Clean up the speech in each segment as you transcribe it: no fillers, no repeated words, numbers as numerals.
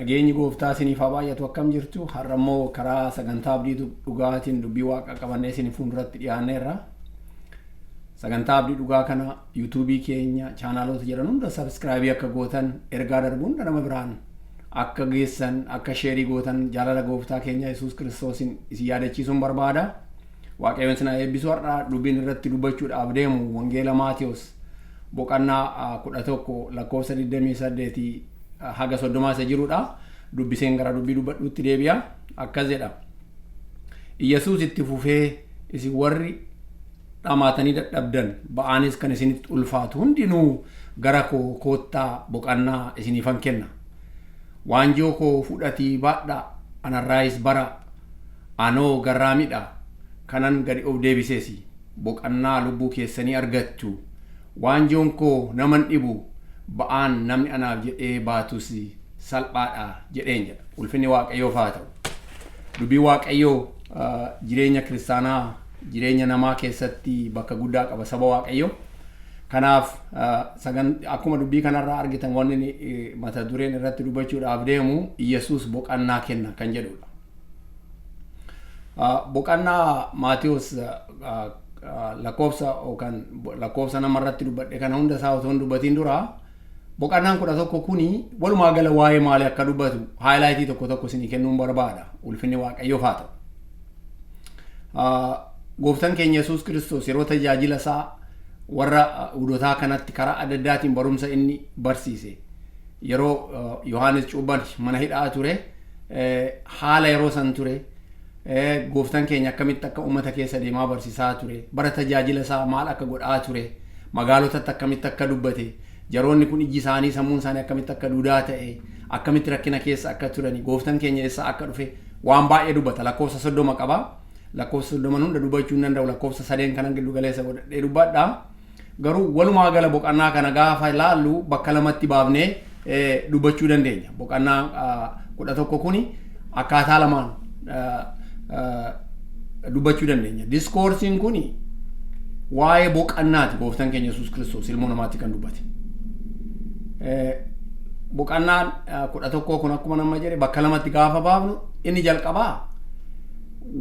Nageenyi gooftaa isiniif haa baay'atu. Akkam jirtu? Har'a immoo karaa sagantaa abdii dhugaatiin dubbii waaqa qabannee isin fuulduratti dhiyaanneerra. Sagantaa abdii dhugaa kana yuutuubii keenya chaanaalota jedhan hunda subscribe akka gootan, ergaa darbu hunda nama biraan akka geessan, akka share gootan jaalala gooftaa keenya Yesuus Kiristoosiin isin yaadachiisuun barbaada. Waaqayyoon isin haa eebbisu. Har'a dubbiin irratti dubbachuudhaaf deemu Wangeela Maatiyos boqonnaa 11 lakkoofsa 28 haga 30 isa jirudha. Dubbiseen gara dubbii dubbadhuutti deebi'a. Akkas jedha. Iyyasuus itti fufee, "Isin warri dhamaatanii dadhabdan, ba'aanis kan isinitti ulfaatu hundinuu gara koo koottaa, boqannaa isiniifan kenna. Waanjoo koo fudhatii baadhaa, anarraayis bara. Anoo garraamidha, kanan gadi of deebiseesi, boqannaa lubbuu keessanii argattu. Waanjoon koo naman dhibu, ba'aan namni anaaf jedhee baatus salphaadha" jedheen jedha. Ulfinni Waaqayyoof haa ta'u. Dubbii Waaqayyoo jireenya kiristaanaa, jireenya namaa keessatti bakka guddaa qaba, saba Waaqayyoo. Kanaaf akkuma dubbii kanarraa argitan, wanni mata dureen irratti dubbachuudhaaf deemu "Iyyasuus boqannaa kenna" kan jedhudha. Boqannaa Maatiyos lakkoofsa yookaan lakkoofsa namarratti dubbadhe kana hunda isaa otoo hin dubbatiin dura, boqonnaan 11 kuni walumaa gala waa'ee maalii akka dubbatu highlight tokko tokko isinii kennuun barbaada. Ulfinni Waaqayyoof haa ta'u. Gooftaan keenya Yesuus Kiristoos yeroo tajaajila isaa warra Yihuudotaa kanatti karaa adda addaatiin barumsa inni barsiise, yeroo Yohaanis Cuuphaan mana hidhaa ture, haala yeroo san ture, gooftaan keenya akkamitti akka uummata keessa deemaa barsiisaa ture, bara tajaajila isaa maal akka godhaa ture, magaalotatti akkamitti akka dubbate, jaroonni kun ijji isaanii, sammuun isaanii akkamitti akka duudaa ta'e, akkamitti rakkina keessa akka turani, gooftaan keenya eessaa akka dhufe waan baay'ee dubbata. Lakkoofsa 30 qaba. Lakkoofsa 30 hunda dubbachuu hin danda'u. Lakkoofsa sadeen kanan giddu galeessa godhadhee dubbadha. Garuu walumaa gala boqonnaa kana gaafa ilaallu bakka lamatti baafnee dubbachuu dandeenya. Boqonnaa 11 kuni akkaataa lamaan dubbachuu dandeenya. Discourse-iin kuni waa'ee boqannaati, gooftaan keenya Yesuus Kiristoos ilmoo namaatti kan dubbate. Boqannaan 11 kun akkuma nama jedhe bakka lamatti gaafa baafnu, inni jalqabaa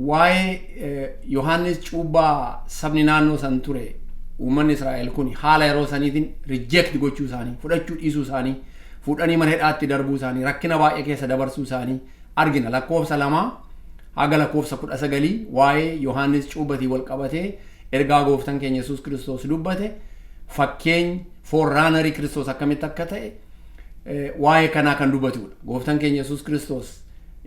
waa'ee Yohaannis Cuuphaa, sabni naannoo san ture, uummanni Israa'el kun haala yeroo saniitiin reject gochuu isaanii, fudhachuu dhiisuu isaanii, fuudhanii mana hidhaatti darbuu isaanii, rakkina baay'ee keessa dabarsuu isaanii argina. Lakkoofsa 2 haga lakkoofsa 19 waa'ee Yohaannis Cuuphaatii wal qabatee ergaa gooftaan keenya Yesuus Kiristoos dubbate, fakkeenya forerunner Kiristoos akkamitti akka ta'e waa'ee kanaa kan dubbatudha. Gooftaan keenya Yesuus Kiristoos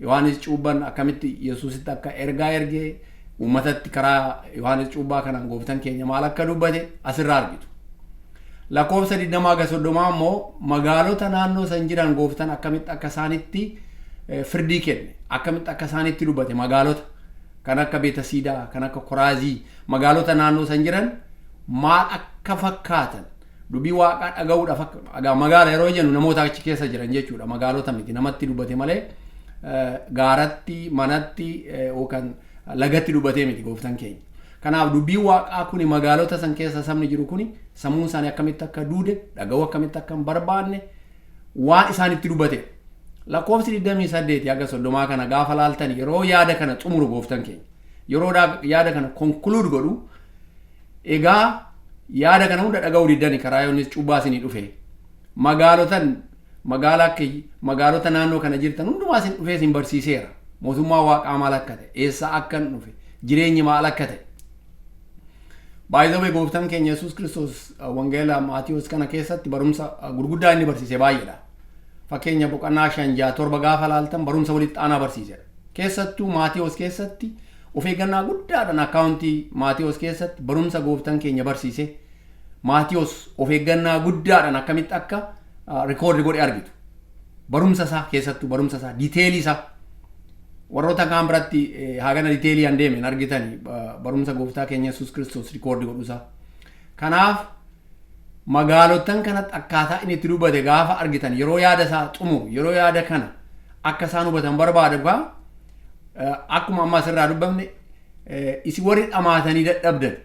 Yohaannis Cuuphaan akkamitti Yesuusitti akka ergaa ergee, uummatatti karaa Yohaannis Cuuphaa kanaan gooftaan keenya maal akka dubbate asirraa argitu. Lakkoofsa 20 haga 30 immoo magaalota naannoo san jiran gooftaan akkamitti akka isaanitti firdii kenne, akkamitti akka isaanitti dubbate, magaalota kan akka Beetasiidaa, kan akka Koraazii, magaalota naannoo san jiran maal akka fakkaatan, dubbii waaqaa dhaga'uudhaaf akka magaala yeroo jennu namoota achi keessa jiran jechuudha. Magaalota miti, namatti dubbate malee gaaratti, manatti yookaan lagatti dubbatee miti gooftaan keenya. Kanaaf dubbii waaqaa kuni magaalota san keessa sabni jiru kuni sammuun isaanii akkamitti akka duude, dhaga'uu akkamitti akka hin barbaanne waan isaanitti dubbate. Lakkoofsi 28 haga 30 kana gaafa laaltan, yeroo yaada kana xumuru gooftaan keenya, yeroo yaada kana conclude godhu, "Egaa yaada kana hunda dhaga'uu diddani, karaa Yohaannis Cuuphaa isinii dhufe. Magaalotan magaalaa akka magaalota naannoo kana jirtan hundumaa isin dhufee isin barsiiseera. Mootummaa waaqaa maal akka ta'e, eessaa akka hin dhufe, jireenyi maal akka ta'e." By the way, gooftaan keenya Yesuus Kiristoos Wangeela Maatiyos kana keessatti barumsa gurguddaa inni barsiise baay'eedha. Fakkeenya boqonnaa 5, 6, 7 gaafa laaltan barumsa walitti aanaa barsiisedha. Keessattuu Maatiyos keessatti of eeggannaa guddaadhaan account Maatiyos keessatti barumsa gooftaan keenya barsiise Maatiyos of eeggannaa guddaadhaan akkamitti akka record godhe argitu. Barumsa isaa keessattuu, barumsa isaa, detail isaa warroota kaan biratti hagana detail an deemen argitani barumsa gooftaa keenya Yesuus Kiristoos record godhusaa. Kanaaf magaalotan kanatti akkaataa inni itti dubbate gaafa argitan, yeroo yaada isaa xumuru, yeroo yaada kana akka isaan hubatan barbaadu gaa, akkuma amma asirraa dubbamne, "Isin warri dhamaatanii dadhabdan,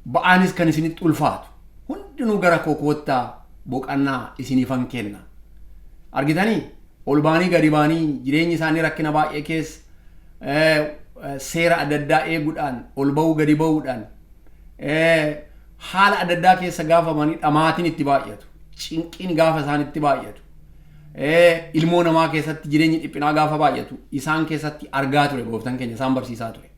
ba'aanis kan isinitti ulfaatu hundinuu gara koo koottaa, boqannaa isiniifan kenna." Argitanii, Ol baanii gadi baanii jireenyi isaanii rakkina baay'ee keessa, seera adda addaa eeguudhaan, ol ba'uu gadi ba'uudhaan, haala adda addaa keessa gaafamanii dhamaatiin itti baay'atu, cinqiin gaafa isaan itti baay'atu, ilmoo namaa keessatti jireenyi dhiphinaa gaafa baay'atu isaan keessatti argaa ture gooftaan keenya, isaan barsiisaa ture.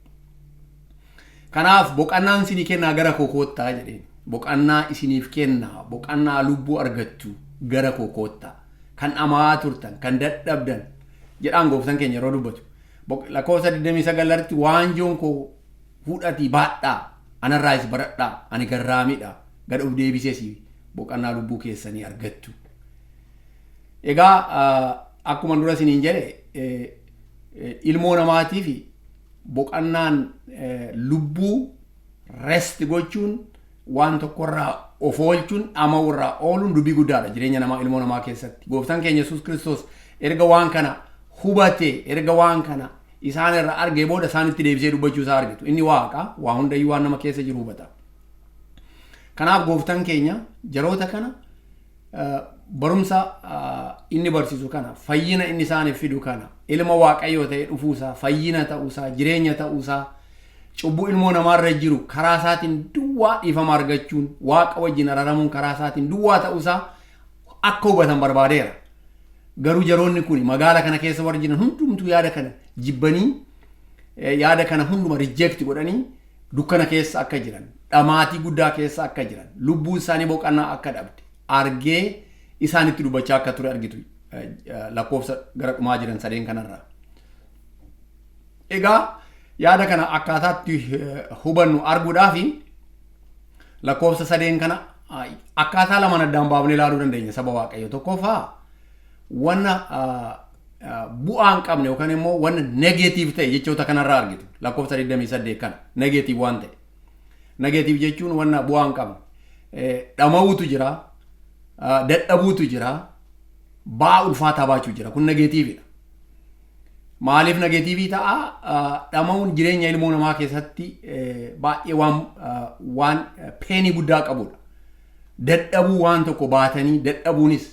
Kanaaf boqannaan isinii kennaa, gara koo koottaa jedheen. Boqannaa isiniif kennaa, boqannaa lubbuu argattu, gara koo koottaa. Kan dhamaa turtan, kan dadhabdan jedhaan gooftaan keenya yeroo dubbatu. Lakkoofsa 29 irratti "Waanjoon koo fuudhatii baadhaa, anarraayis baradhaa, ani garraamidha, gad of deebisees, boqannaa lubbuu keessanii argattu." Egaa akkuma dura isiniin jedhe, ilmoo namaatii fi boqannaan lubbuu, rest gochuun, waan tokkorraa of oolchuun, dhama'urraa ooluun dubbii guddaadha jireenya namaa, ilmoo namaa keessatti. Gooftaan keenya Yesuus Kiristoos erga waan kana hubate, erga waan kana isaan irra argee booda isaanitti deebisee dubbachuu isaa argitu. Inni Waaqa, waa hundayyuu waan nama keessa jiru hubata. Kanaaf gooftaan keenya jaroota kana barumsa inni barsiisu kana, fayyina inni isaaniif fidu kana, ilma Waaqayyoo ta'e dhufuusaa, fayyina ta'uusaa, jireenya ta'uusaa, cubbuu ilmoo namaarra jiru karaa isaatiin duwwaa dhiifama argachuun, Waaqa wajjin araaramuun karaa isaatiin duwwaa ta'uusaa akka hubatan barbaadeera. Garuu jaroonni kun, magaala kana keessa warri jiran hundumtuu, yaada kana jibbanii, yaada kana hunduma reject godhanii, dukkana keessa akka jiran, dhamaatii guddaa keessa akka jiran, lubbuu isaanii boqonnaa akka dhabde argee isaanitti dubbachaa akka ture argitu lakkoofsa gara dhumaa jiran sadeen kanarraa. Egaa yaada kana akkaataatti hubannu arguudhaaf lakkoofsa sadeen kana akkaataa lamaan addaan baafnee ilaaluu dandeenya, saba Waaqayyo. Tokkoffaa, wanna bu'aa hin qabne yookaan immoo wanna negative ta'e jechoota kanarraa argitu, lakkoofsa 28 kana, negative waan ta'e. Negative jechuun wanna bu'aa hin qabne. Dhama'uutu jira, dadhabuutu jira, ba'aa ulfaataa baachuu jira. Kun negativeidha. Maaliif negative ta'a? Dhama'uun jireenya ilmoo namaa keessatti baay'ee waan painii guddaa qabudha. Dadhabuu, waan tokko baatanii dadhabuunis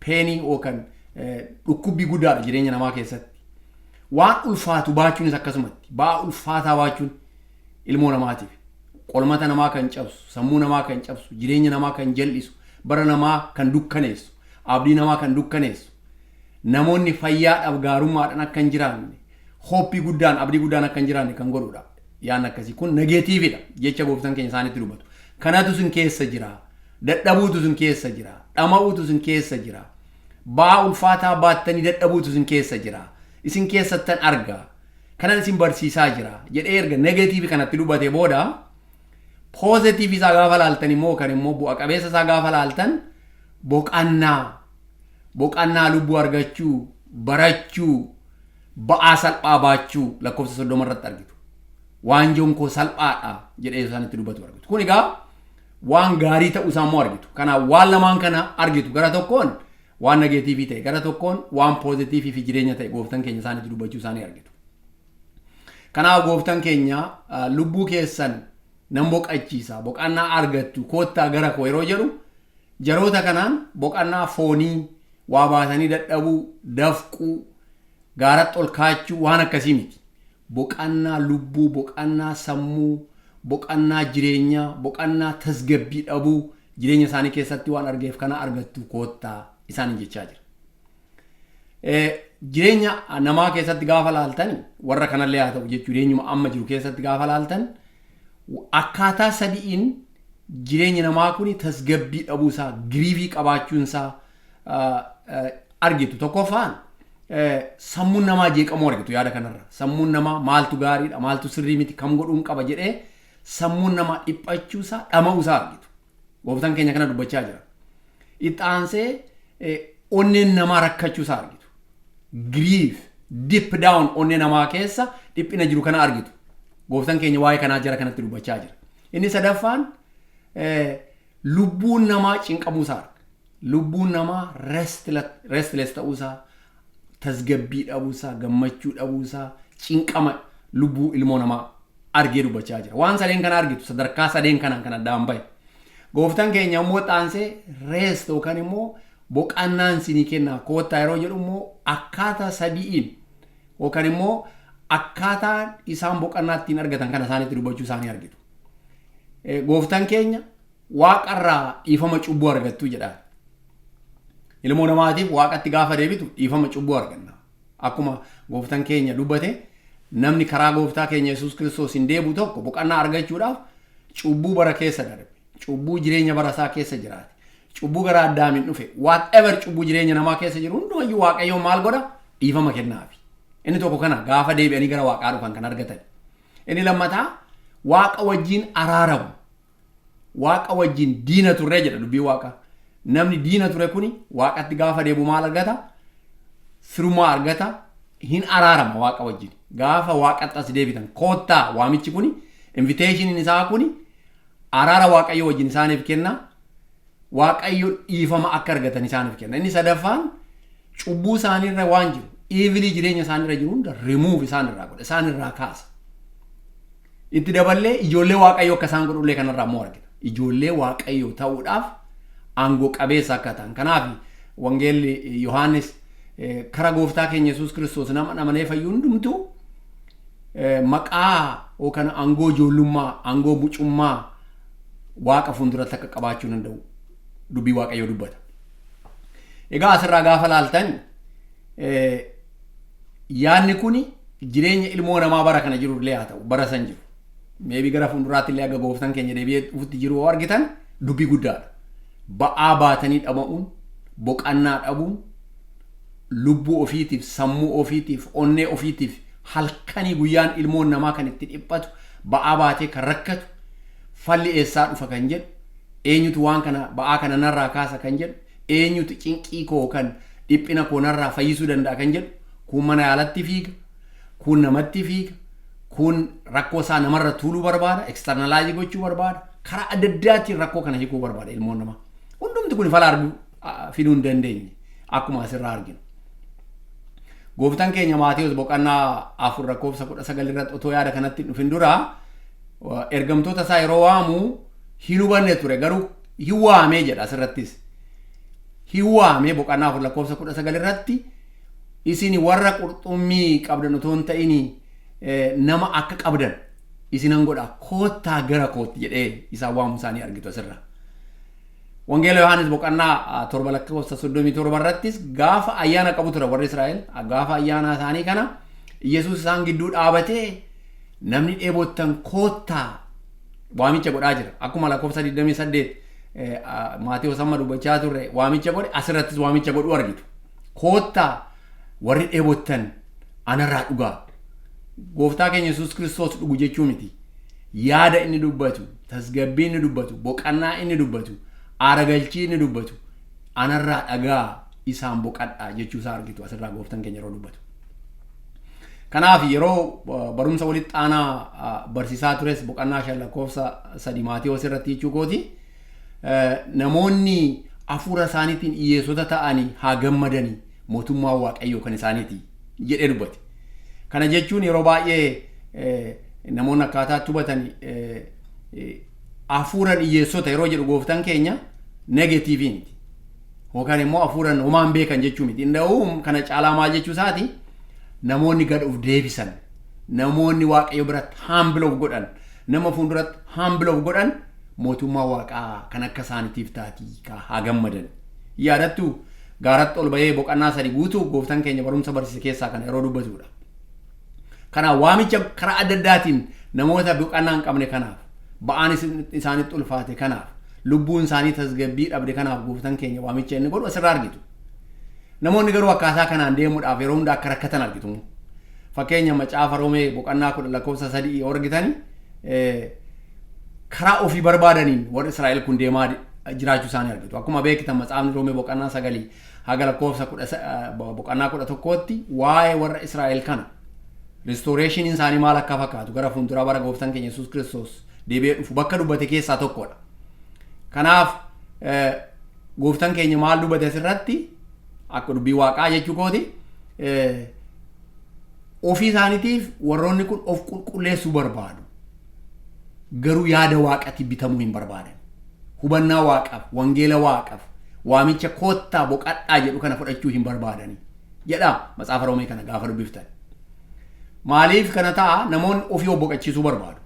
painii yookaan dhukkubbii guddaadha jireenya namaa keessatti. Waan ulfaatu baachuunis akkasumatti, ba'aa ulfaataa baachuun ilmoo namaatiif qolmata namaa kan cabsu, sammuu namaa kan cabsu, jireenya namaa kan jal'isu, bara namaa kan dukkaneessu, abdii namaa kan dukkaneessu, namoonni fayyaadhaaf gaarummaadhaan akka hin jiraanne, hopeii guddaan, abdii guddaan akka hin jiraanne kan godhudha. Yaan akkasii kun negativeidha jecha gooftaan keenya isaanitti dubbatu. Kanatu sun keessa jira. Dadhabuutu sun keessa jira. Dhama'uutu sun keessa jira. Ba'aa ulfaataa baattanii dadhabuutu sun keessa jira. Isin keessattan arga. Kanan isin barsiisaa jira jedhee erga negative kanatti dubbate booda, positive isaa gaafa laaltan immoo, kan immoo bu'a qabeessa isaa gaafa laaltan, boqannaa lubbuu argachuu, barachuu, ba'aa salphaa baachuu lakkoofsa 30 irratti argitu. "Waanjoon koo salphaadha" jedhee isaanitti dubbatu argitu. Kun egaa waan gaarii ta'uu isaa immoo argitu. Kanaaf waan lamaan kana argitu: gara tokkoon waan negative ta'e, gara tokkoon waan positive fi jireenya ta'e gooftaan keenya isaanitti dubbachuu isaanii argitu. Kanaaf gooftaan keenya "Lubbuu keessan nan boqachiisa, boqannaa argattu, koottaa gara koo" yeroo jedhu, jaroota kanaan boqannaa foonii, waa baatanii dadhabuu, dafquu, gaaratti ol kaachuu, waan akkasii miti. Boqannaa lubbuu, boqannaa sammuu, boqannaa jireenyaa, boqannaa tasgabbii dhabuu jireenya isaanii keessatti waan argeef, kana argattu, koottaa isaaniin jechaa jira. Jireenya namaa keessatti gaafa laaltan, warra kanallee haa ta'u jechuu, jireenyuma amma jiru keessatti gaafa laaltan, akkaataa sadi'iin jireenya namaa kun tasgabbii dhabuusaa, griefii qabaachuunsaa argitu. Tokkoffaan, sammuun namaa jeeqamuu argitu yaada kanarra. Sammuun namaa maaltu gaariidha, maaltu sirrii miti, kam godhuun qaba jedhee sammuun namaa dhiphachuusaa, dhama'uusaa argitu. Gooftaan keenya kana dubbachaa jira. Itti aansee onneen namaa rakkachuusaa argitu. Grief deep down onnee namaa keessa dhiphina jiru kana argitu. Gooftaan keenya waa'ee kanaa jara kanatti dubbachaa jira. Inni sadaffaan, lubbuun namaa cinqamuusaa arga. Lubbuun namaa restless ta'uusaa, tasgabbii dhabuusaa, gammachuu dhabuusaa, cinqama lubbuu ilmoo namaa argee dubbachaa jira. Waan sadeen kana argitu, sadarkaa sadeen kanaan kan addaan bahe. Gooftaan keenya immoo xaansee rest yookaan immoo Boqannaan sinii kennaa koottaa yeroo jedhu immoo akkaataa sadi'iin yookaan immoo akkaataa isaan boqannaa ittiin argatan kana isaanitti dubbachuu isaanii argitu. Gooftaan keenya waaqarraa dhiifama cubbuu argattu jedha. Ilmoo namaatiif waaqatti gaafa deebitu dhiifama cubbuu arganna. Akkuma gooftaan keenya dubbate, namni karaa gooftaa keenya Yesuus Kiristoos hin deebi'u tokko boqannaa argachuudhaaf cubbuu bara keessa darbe, cubbuu jireenya bara isaa keessa jiraate, cubbuu gara Addaamiin dhufe, whatever cubbuu jireenya namaa keessa jiru hundumayyuu Waaqayyoon maal godha? Dhiifama kennaafi. Inni tokko kana, gaafa deebi'anii gara waaqaa dhufan kan argatan. Inni lammataa waaqa wajjin araaramu. Waaqa wajjin diina turre jedha dubbii waaqa. Namni diina ture kuni waaqatti gaafa deebi'u maal argata? Firummaa argata. Hin araarama waaqa wajjin. Gaafa waaqatti as deebitan koottaa, waamichi kuni, invitationiin isaa kuni araara waaqayyo wajjin isaaniif kenna. Waaqayyo dhiifama akka argatan isaaniif kenna. Inni sadaffaan cubbuu isaaniirra waan jiru, evilii jireenya isaaniirra jiru hunda rimuuf isaanirraa godha, isaanirraa kaasa. Itti daballee ijoollee waaqayyoo akka isaan godhullee kanarraa immoo argina. Ijoollee waaqayyoo ta'uudhaaf aangoo qabeessa akka ta'an. Kanaaf Wangeelli Yohaannis kara gooftaa keenya Yesuus Kiristoos nama amanee fayyu hundumtuu maqaa yookaan aangoo ijoollummaa, aangoo mucummaa waaqa fuulduratti akka qabaachuu danda'u dubbii waaqayyoo dubbata. Egaa asirraa gaafa laaltan, yaadni kuni jireenya ilmoo namaa bara kana jiru illee haa ta'u bara san jiru. Maybe gara fuulduraatti illee akka gooftaan keenya deebi'ee dhufutti jiru yoo argitan dubbii guddaadha. Ba'aa baatanii dhaba'uun, boqannaa dhabuun, lubbuu ofiitiif, sammuu ofiitiif, onnee ofiitiif halkanii guyyaan ilmoon namaa kan itti dhiphatu, ba'aa baatee kan rakkatu, falli eessaa dhufa kan jedhu, eenyutu waan kana ba'aa kana narraa kaasa kan jedhu, eenyutu cinqii koo kan dhiphina koo narraa fayyisuu danda'a kan jedhu, kun mana yaalatti fiiga, kun namatti fiiga, kun rakkoo isaa namarra tuuluu barbaada, externalize gochuu barbaada, karaa adda addaatiin rakkoo kana hiikuu barbaada ilmoon namaa. Hundumti kun fala arguu fiduu hin dandeenye akkuma asirraa arginu. Gooftaan keenya Maatiyus boqonnaa 4 lakkoofsa 19 irratti otoo yaada kanatti hin dhufin dura ergamtoota isaa yeroo waamu hin hubanne ture, garuu hin waamee jedha asirrattis. Hin waamee boqonnaa 4 lakkoofsa 19 irratti isin warra qurxummii qabdan otoo hin ta'in nama akka qabdan isinan godha, koottaa gara kootti jedhee isaan waamu isaanii argitu asirra. Wangeela Yohaannis boqonnaa 7 lakkoofsa 37 irrattis gaafa ayyaana qabu ture warri Israa'el, gaafa ayyaana isaanii kana Yesuus isaan gidduu dhaabatee namni dheebottan koottaa waamicha godhaa jira. Akkuma lakkoofsa 28 Maatewos amma dubbachaa turre waamicha godhe, asirrattis waamicha godhuu argitu. Koottaa warri dheebottan anarraa dhugaa. Gooftaa keenya Yesuus Kiristoos dhugu jechuu miti. Yaada inni dubbatu, tasgabbii inni dubbatu, boqannaa inni dubbatu, aara galchii inni dubbatu, anarraa dhagaa isaan boqadhaa jechuu isaa argitu asirraa gooftaan keenya yeroo dubbatu. Kanaaf yeroo barumsa walitti aanaa barsiisaa tures boqonnaa 5 lakkoofsa 3 Maatewos irratti jechuu kooti. Namoonni hafuura isaaniitiin hiyyeessota ta'anii haa gammadanii, mootummaa waaqayyoo kan isaaniiti jedhee dubbate. Kana jechuun yeroo baay'ee namoonni akkaataatti hubatan, hafuuran hiyyeessota yeroo jedhu gooftaan keenya negative miti. Yookaan immoo hafuuran homaan beekan jechuu miti. Inda'uu kana caalaa maal jechuu isaati? Namoonni gad of deebisan, namoonni waaqayyo biratti humble of godhan, nama fuulduratti humble of godhan mootummaa waaqaa kan akka isaaniitiif taatii haa gammadan. Yaadattu, gaaratti ol bahee boqonnaa 3 guutuu gooftaan keenya barumsa barsiise keessaa kana yeroo dubbatudha. Kanaaf waamicha karaa adda addaatiin namoota boqonnaa hin qabne kanaaf, ba'aan isaanitti ulfaate kanaaf, lubbuun isaanii tasgabbii dhabde kanaaf gooftaan keenya waamicha inni godhu asirraa argitu. Namoonni garuu akkaataa kanaan deemuudhaaf yeroo hunda akka rakkatan argitu. Fakkeenya macaafa Roomee boqonnaa 10 lakkoofsa 3 yoo argitani, karaa ofii barbaadaniin warri Israa'el kun deemaa jiraachuu isaanii argitu. Akkuma beektan macaafni Roomee boqonnaa 9 haga lakkoofsa boqonnaa 11tti waa'ee warra Israa'el kana restorationiin isaanii maal akka fakkaatu gara fuulduraa bara gooftaan keenya Yesuus Kiristoos deebi'ee dhufu bakka dubbate keessaa tokkodha. Kanaaf gooftaan keenya maal dubbate asirratti, akka dubbii waaqaa jechuu kooti, ofii isaaniitiif warroonni kun of qulqulleessuu barbaadu. Garuu yaada waaqatti bitamuu hin barbaadan. Hubannaa waaqaaf, wangeela waaqaaf, Waamicha koottaa boqadhaa jedhu kana fudhachuu hin barbaadani jedha Matsaafa Roomee kana gaafa dubbiftan. Maaliif kana ta'a? Namoonni ofii of boqachiisuu barbaadu.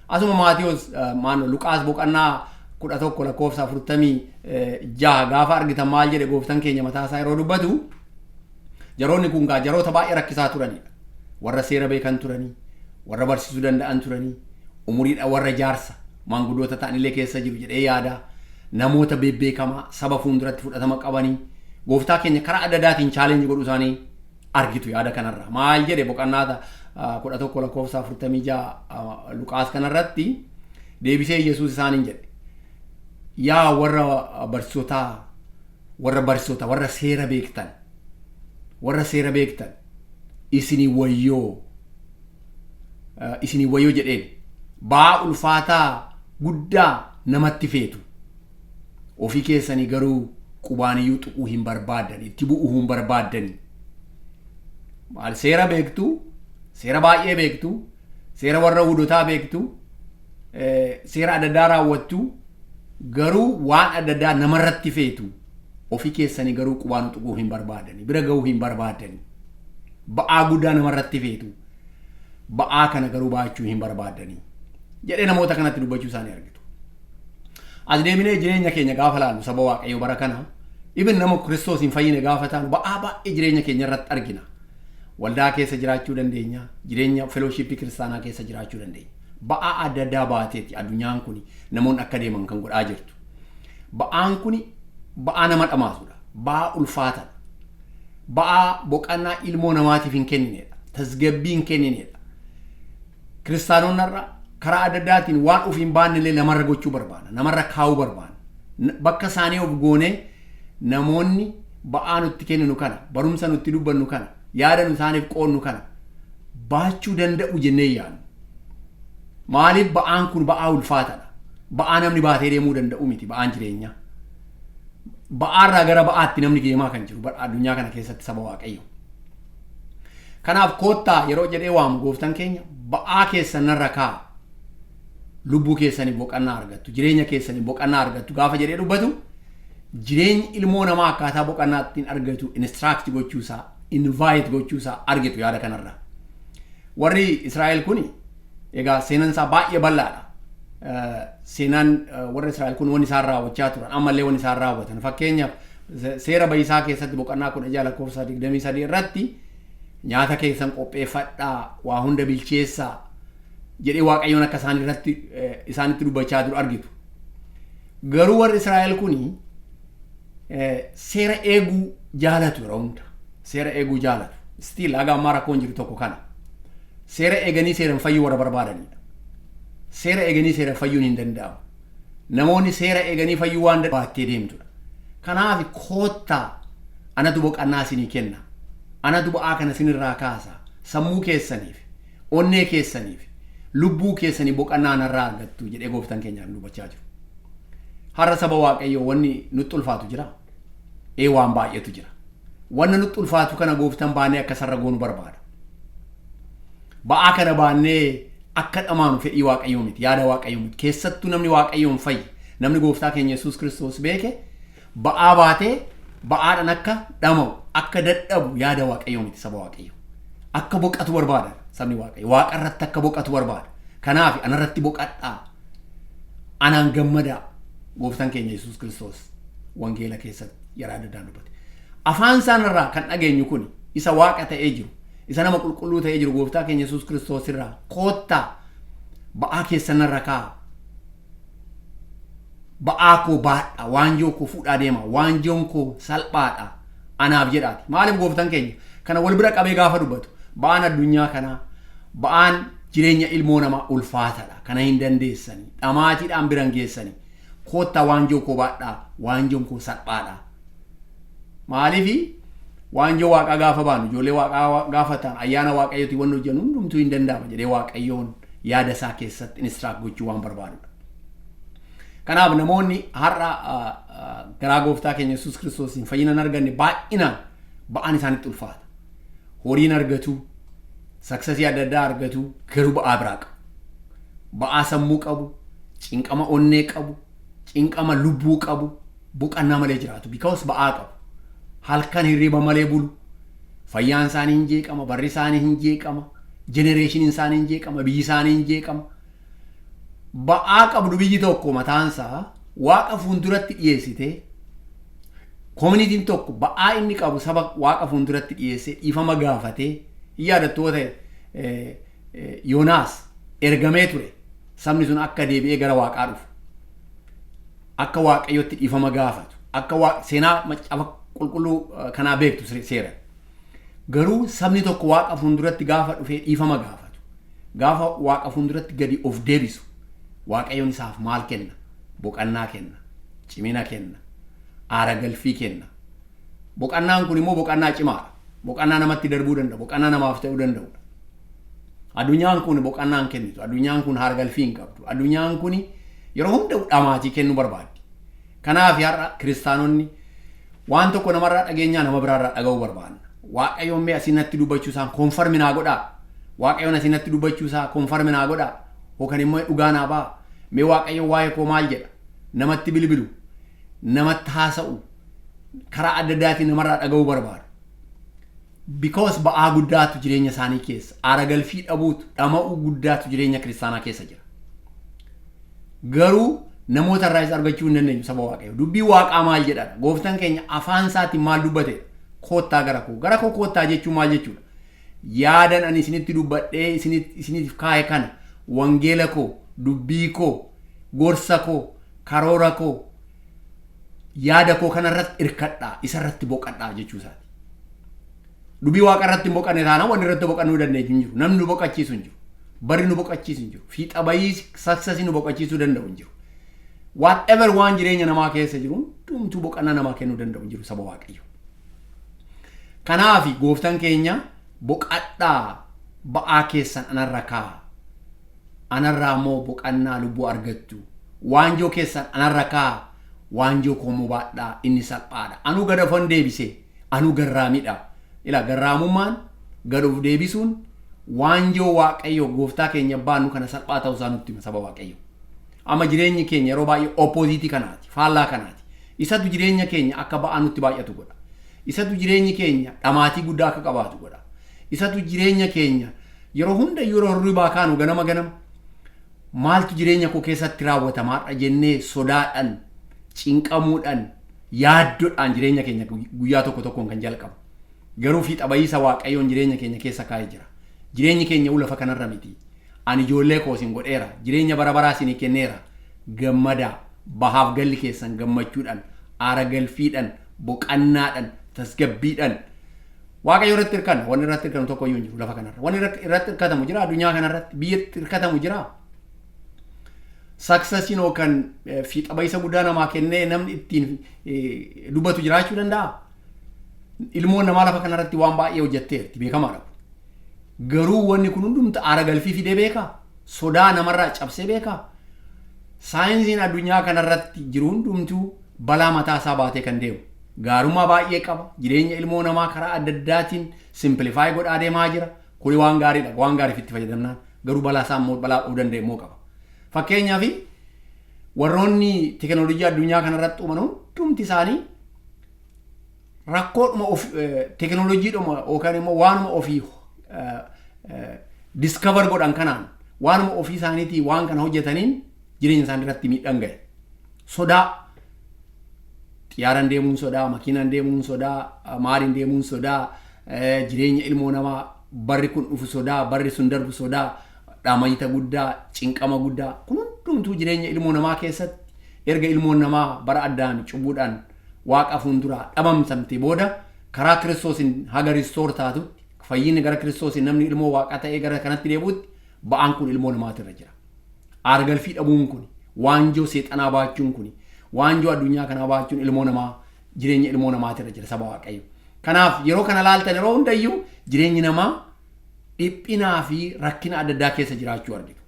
Asuma Maatiyos maano Luqaas boqonnaa 11 lakkoofsa 46 gaafa argitan maal jedhe gooftan keenya mataa isaa yeroo dubbatu? Jaroonni kun gaa jaroota baay'ee rakkisaa turanidha. Warra seera beekan turanii, warra barsiisuu danda'an turanii, umuriidha warra jaarsa maanguddoota ta'anillee keessa jiru jedhee yaada. Namoota bebbeekamaa saba fuulduratti fudhatama qabanii gooftaa keenya karaa adda addaatiin challenge godhuu isaanii argitu yaada kanarra. Maal jedhe boqonnaa 11 lakkoofsa 46 Luqaas kanarratti? Deebisee Yesuus isaaniin jedhe, "Yaa warra barsiisotaa, warra barsiisota, warra seera beektan, warra seera beektan, isinii wayyoo, isinii wayyoo," jedheen. "Ba'aa ulfaataa guddaa namatti feetu, ofii keessanii garuu qubaaniyyuu tuquu hin barbaaddan, itti bu'uu hin barbaaddani. Maal seera beektu? Seera baay'ee beektu, seera warra Yihuudotaa beektu, seera adda addaa raawwattu, garuu waan adda addaa namarratti feetu, ofii keessanii garuu qubaan tuquu hin barbaadani, bira ga'uu hin barbaadani. Ba'aa guddaa namarratti feetu, ba'aa kana garuu baachuu hin barbaadani," jedhee namoota kanatti dubbachuu isaanii argitu. As deebinee jireenya keenya gaafa laallu, saba Waaqayyo, bara kana ibin nama Kiristoos hin fayyine gaafa taanu ba'aa baay'ee jireenya keenya irratti argina. Waldaa keessa jiraachuu dandeenya, jireenya fellowshipii kiristaanaa keessa jiraachuu dandeenya. Ba'aa adda addaa baateeti addunyaan kun namoonni akka deeman kan godhaa jirtu. Ba'aan kun ba'aa nama dhamaasudha. Ba'aa ulfaataadha. Ba'aa boqannaa ilmoo namaatiif hin kenninedha. Tasgabbii hin kenninedha. Kiristaanonni har'a karaa adda addaatiin waan of hin baanne illee namarra gochuu barbaada. Namarra kaa'uu barbaada. Bakka isaanii of goonee namoonni ba'aa nutti kenninu kana, barumsa nutti dubbannu kana, yaada nu isaaniif qoodnu kana baachuu danda'u jennee yaadnu. Maaliif? Ba'aan kun ba'aa ulfaataadha. Ba'aa namni baatee deemuu danda'u miti ba'aan jireenyaa. Ba'aarraa gara ba'aatti namni deemaa kan jiru addunyaa kana keessatti, saba Waaqayyo. Kanaaf koottaa yeroo jedhee waamu gooftaan keenya, ba'aa keessan narra kaa'a. Lubbuu keessanii boqannaa argattu, jireenya keessanii boqannaa argattu gaafa jedhee dubbatu, jireenyi ilmoo namaa akkaataa boqannaa ittiin argatu instruct gochuusaa, invite gochuusaa argitu yaada kanarraa. Warri Israa'el kuni egaa seenaan isaa baay'ee bal'aadha. Seenaan warra Israa'el kun wanni isaan raawwachaa turan, ammallee wanni isaan raawwatan, fakkeenyaaf seera ba'isaa keessatti boqonnaa 16 lakkoofsa 23 irratti nyaata keessan qopheeffadhaa, waa hunda bilcheessaa jedhee Waaqayyoon akka isaan irratti isaanitti dubbachaa jiru argitu. Garuu warri Israa'el kuni seera eeguu jaalatu yeroo hunda. Seera eeguu jaalatu. Still haga ammaa rakkoon jiru tokko kana. Seera eeganii seeran fayyuu warra barbaadanidha. Seera eeganii seeran fayyuun hin danda'amu. Namoonni seera eeganii fayyuu waan baattee deemtudha. Kanaaf koottaa, anatu boqannaa isinii kenna. Anatu ba'aa kana isinirraa kaasa. Sammuu keessaniif, onnee keessaniif, lubbuu keessanii boqannaa narraa argattu jedhee gooftaan keenyaan dubbachaa jiru. Har'a, saba Waaqayyoo, wanni nutti ulfaatu jira. Ee, waan baay'eetu jira. Wanna nutti ulfaatu kana gooftaan baannee akka sarara goonu barbaada. Ba'aa kana baannee akka dhamaanu fedhii Waaqayyoo miti, yaada Waaqayyoo miti. Keessattuu namni Waaqayyoon fayye, namni gooftaa keenya Yesuus Kiristoos beeke, ba'aa baatee ba'aadhaan akka dhama'u, akka dadhabu yaada Waaqayyoo miti, saba Waaqayyoo. Akka boqatu barbaada sabni Waaqayyo. Waaqa irratti akka boqatu barbaada. Kanaaf anarratti boqadhaa. Anaan gammadaa. Gooftaan keenya Yesuus Kiristoos wangeela keessatti yeroo adda addaan dubbate. Afaan isaanirraa kan dhageenyu kun isa Waaqa ta'ee jiru, isa nama qulqulluu ta'ee jiru gooftaa keenya Yesuus Kiristoos irraa koottaa, ba'aa keessan narra kaa'a. Ba'aa koo baadha, waanjoo koo fuudhaa deema, waanjoon koo salphaadha anaaf jedhaati. Maaliif gooftaan keenya kana wal bira qabee gaafa dubbatu, ba'aan addunyaa kanaa, ba'aan jireenya ilmoo namaa ulfaatadha. Kana hin dandeessani. Dhamaatiidhaan biran geessani. Koottaa, waanjoo koo baadhaa, waanjoon koo salphaadha. Maaliifi waanjoo Waaqaa gaafa baanu, ijoollee Waaqaa gaafa ta'an, ayyaana Waaqayyooti wanni hojjennu hundumtuu hin danda'ama jedhee Waaqayyoon yaada isaa keessatti instruct gochuu waan barbaadudha. Kanaaf namoonni har'a garaa gooftaa keenya Yesuus Kiristoosiin fayyina hin arganne baay'inaan ba'aan isaanitti ulfaata. Horiin argatu, successii adda addaa argatu, garuu ba'aa biraa qabu. Ba'aa sammuu qabu, cinqama onnee qabu, cinqama lubbuu qabu. Boqannaa malee jiraatu because ba'aa qabu. Halkan hirriba malee bulu. Fayyaan isaanii hin jeeqama, barri isaanii hin jeeqama, generationiin isaanii hin jeeqama, biyyi isaanii hin jeeqama. Ba'aa qabdu biyyi tokko mataansaa Waaqa fuulduratti dhiyeessite, communityn tokko ba'aa inni qabu saba Waaqa fuulduratti dhiyeessee dhiifama gaafatee hin yaadattu ta'e, Yoonaas ergamee ture sabni sun akka deebi'ee gara Waaqaa dhufu, akka Waaqayyotti dhiifama gaafatu, akka seenaa Macaafa Qulqulluu kanaa beektu seera. Garuu sabni tokko Waaqa fuulduratti gaafa dhufee dhiifama gaafatu, gaafa Waaqa fuulduratti gadi of deebisu, Waaqayyoon isaaf maal kenna? Boqannaa kenna, cimina kenna, aara galfii kenna. Boqannaan kun immoo boqannaa cimaadha. Boqannaa namatti darbuu danda'a, boqannaa namaaf ta'uu danda'udha. Addunyaan kun boqannaa hin kennitu. Addunyaan kun haara galfii hin qabdu. Addunyaan kun yeroo hunda dhamaatii kennuu barbaaddi. Kanaaf har'a kiristaanonni waan tokko namarraa dhageenyaa nama biraarraa dhaga'uu barbaanna. Waaqayyoon mee asii natti dubbachuu isaan confirm naa godhaa. Waaqayyoon asii natti dubbachuu isaa confirm naa godhaa. Yookaan immoo dhugaa naa ba'a. Mee Waaqayyo waa'ee koo maal jedha? Namatti bilbilu. Namatti haasa'u. Karaa adda addaatiin namarraa dhaga'uu barbaadu. Because ba'aa guddaatu jireenya isaanii keessa. Aara galfii dhabuutu, dhama'uu guddaatu jireenya kiristaanaa keessa jira. Garuu namoota irraa isa argachuu hin dandeenyu, saba Waaqayyo. Dubbii Waaqaa maal jedhadha? Gooftaan keenya afaan isaatiin maal dubbate? Koottaa gara koo. Gara koo koottaa jechuun maal jechuudha? Yaadan ani isinitti dubbadhee isiniif kaa'e kana, wangeela koo, dubbii koo, gorsa koo, karoora koo, yaada koo kanarratti hirkadhaa, isarratti boqadhaa jechuu isaati. Dubbii Waaqa irratti hin boqanne taanaan wanni irratti boqannuu dandeenyu hin jiru. Namni nu boqachiisu hin jiru. Barri nu boqachiisu hin jiru. Fiixa bayii successii nu boqachiisuu danda'u hin jiru. Whatever waan jireenya namaa keessa jiru hundumtuu boqannaa namaa kennuu danda'u hin jiru, saba Waaqayyo. Kanaaf gooftaan keenya boqadhaa, ba'aa keessan anarra kaa'a. Anarraa immoo boqannaa lubbuu argattu. Waanjoo keessan anarra kaa'a. Waanjoo koo immoo baadhaa, inni salphaadha. Anuu gad ofan deebise. Anuu garraamidha. Ila garraamummaan gad of deebisuun waanjoo Waaqayyo gooftaa keenya baannu kana salphaa ta'uu isaa nutti hima, saba Waaqayyo. Amma jireenyi keenya yeroo baay'ee opposite kanaati. Faallaa kanaati. Isatu jireenya keenya akka ba'aa nutti baay'atu godha. Isatu jireenyi keenya dhamaatii guddaa akka qabaatu godha. Isatu jireenya keenya yeroo hunda, yeroo hirribaa kaanu, ganama ganama maaltu jireenya koo keessatti raawwatamaadha jennee sodaadhaan, cinqamuudhaan, yaaddoodhaan jireenya keenya guyyaa tokko tokkoon kan jalqabu. Garuu fiixa bahiisa Waaqayyoon jireenya keenya keessa kaa'ee jira. Jireenyi keenya lafa kanarra miti. Ani ijoollee koo isin godheera. Jireenya bara baraa isinii kenneera. Gammadaa, bahaaf galli keessan gammachuudhaan, aara galfiidhaan, boqannaadhaan, tasgabbiidhaan. Waaqayyo irratti hirkanna. Wanni irratti hirkanu tokko iyyuu hin jiru lafa kanarra. Wanni irratti hirkatamu jira addunyaa kanarratti. Biyyatti hirkatamu jira. Successiin yookaan fiixa bahiisa guddaa namaa kennee namni ittiin dubbatu jiraachuu danda'a. Ilmoon namaa lafa kanarratti waan baay'ee hojjetteerti, beekamaadha. Garuu wanni kun hundumta aara galfii fidee beekaa? Sodaa namarraa cabsee beekaa? Saayinsiin addunyaa kanarratti jiru hundumtuu balaa mataa isaa baatee kan deemu. Gaarummaa baay'ee qaba. Jireenya ilmoo namaa karaa adda addaatiin simplify godhaa deemaa jira. Kuni waan gaariidha. Waan gaariif itti fayyadamnaan. Garuu balaa isaa immoo balaa dhufuu danda'e immoo qaba. Fakkeenyaaf, warroonni teekinooloojii addunyaa kanarratti uuman hundumti isaanii rakkoodhuma of teekinooloojiidhuma yookaan immoo waanuma ofii discover godhan kanaan, waanuma ofii isaaniitii waan kana hojjetaniin jireenya isaanii irratti miidhaan gahe. Sodaa xiyyaaraan deemuun sodaa, makiinaan deemuun sodaa, maaliin deemuun sodaa, jireenya ilmoo namaa barri kun dhufu sodaa, barri sun darbu sodaa, dhamayita guddaa, cinqama guddaa. Kun hundumtuu jireenya ilmoo namaa keessatti erga ilmoon namaa bara Addaami cubuudhaan Waaqa fuulduraa dhabamsamte booda karaa Kiristoosiin haga restore taatutti, fayyinni gara Kiristoosiin namni ilmoo Waaqaa ta'ee gara kanatti deebi'utti ba'aan kun ilmoo namaatirra jira. Aargalfii dhabuun kun, waanjoo seexanaa baachuun kun, waanjoo addunyaa kanaa baachuun ilmoo namaa, jireenya ilmoo namaatirra jira, saba Waaqayyo. Kanaaf yeroo kana laaltan yeroo hundayyuu jireenyi namaa dhiphinaa fi rakkina adda addaa keessa jiraachuu argitu.